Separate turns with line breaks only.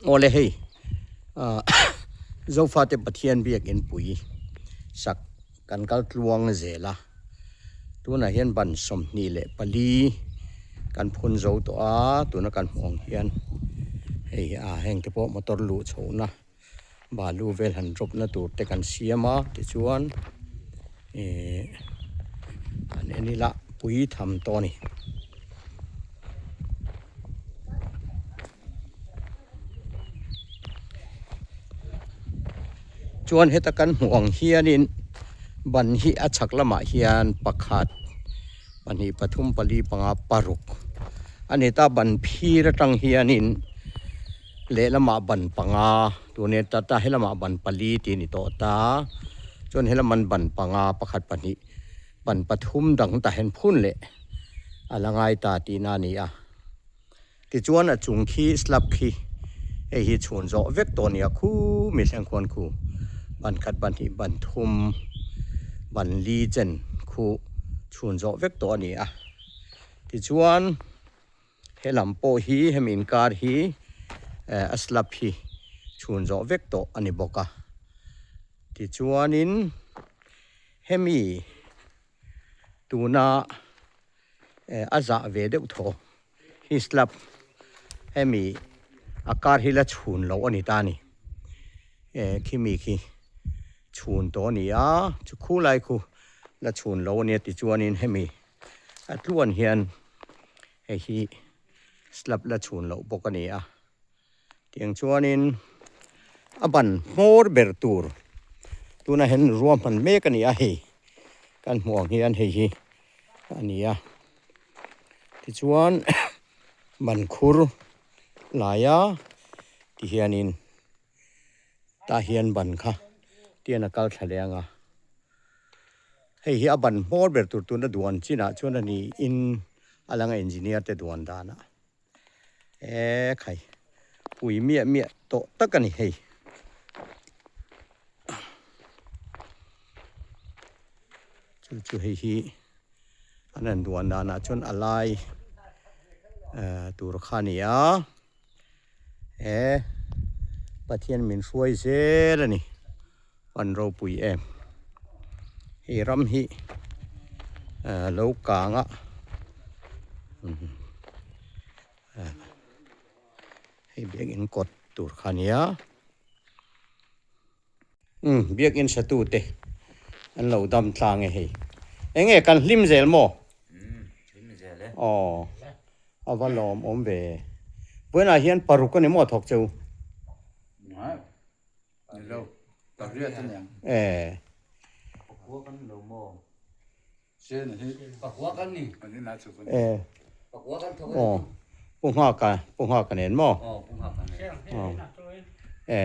Awle hei Zofate Pathian biak inpui sak kan kal tluang zel a, tunah hian ban 24 kan phun zo tawh a, tuna kan hmuh ang hian hei heng te pawh motor luh chhohna balu vel han drop na tur te kan siam a tichuan ihh an en ila pui tham tawh a ni. Chuan heta kan hmuh ang hianin ban hi a chhak lamah hian pakhat pahnih pathum pali panga paruk a ni ta ban phir atang hianin lehlamah ban panga tun e ta ta helamah ban pali tih a ni tawh ta chuan helaman ban panga pakhat pahnih ban pathum dang tah hian phun leh a la ngai ta tihna a ni a tichuan a chung khi slab khi hei hi chhun zawh vek tawh a ni a khu mi thleng khuan khu ban khat ban hnih ban thum ban li chen khu chhun zawh vek tawh a ni a tichuan. He lam pawh hi hemi inkar hi eh a slab hi chhun zawh vek tawh a ni bawk a tichuanin hemi tuna eh a zah ve deuh thaw hi slab hemi a kar hi la chhun loh a ni ta a ni eh khimi khi chhun tawh a ni a chu khulai khu la chhun loh a nia tichuanin hemi. A tluan hian hei hi slab la chhun loh bawk a ni a tiang chuanin a ban hmawr ber tur tunah hian ruahman mek a ni a hei kan hmuh ang hian hei hi a ni a tichuan ban khur laia tihianin tah hian ban kha tian a kal thla leh ang a. Hei hi a ban hmawr ber tur tuna duan chinah chuan a ni in a langa engineer te duan danah e khai pui miah miah tawh tak a ni hei. Chu chu hei hi an han duan danah chuan a lai tur kha a ni a. He Pathian min hruai zel a ni an ropui em hei ram hi lo kang a hei biakinn kawt tur kha a nia umm biakinn satu te an lo dam tlang e hei eng nge kan hlim zel maw aw a va lawm awm ve vawiinah hian paruk a ni maw thawk cheu e e aw pu nghaka pu nghaka nen maw e.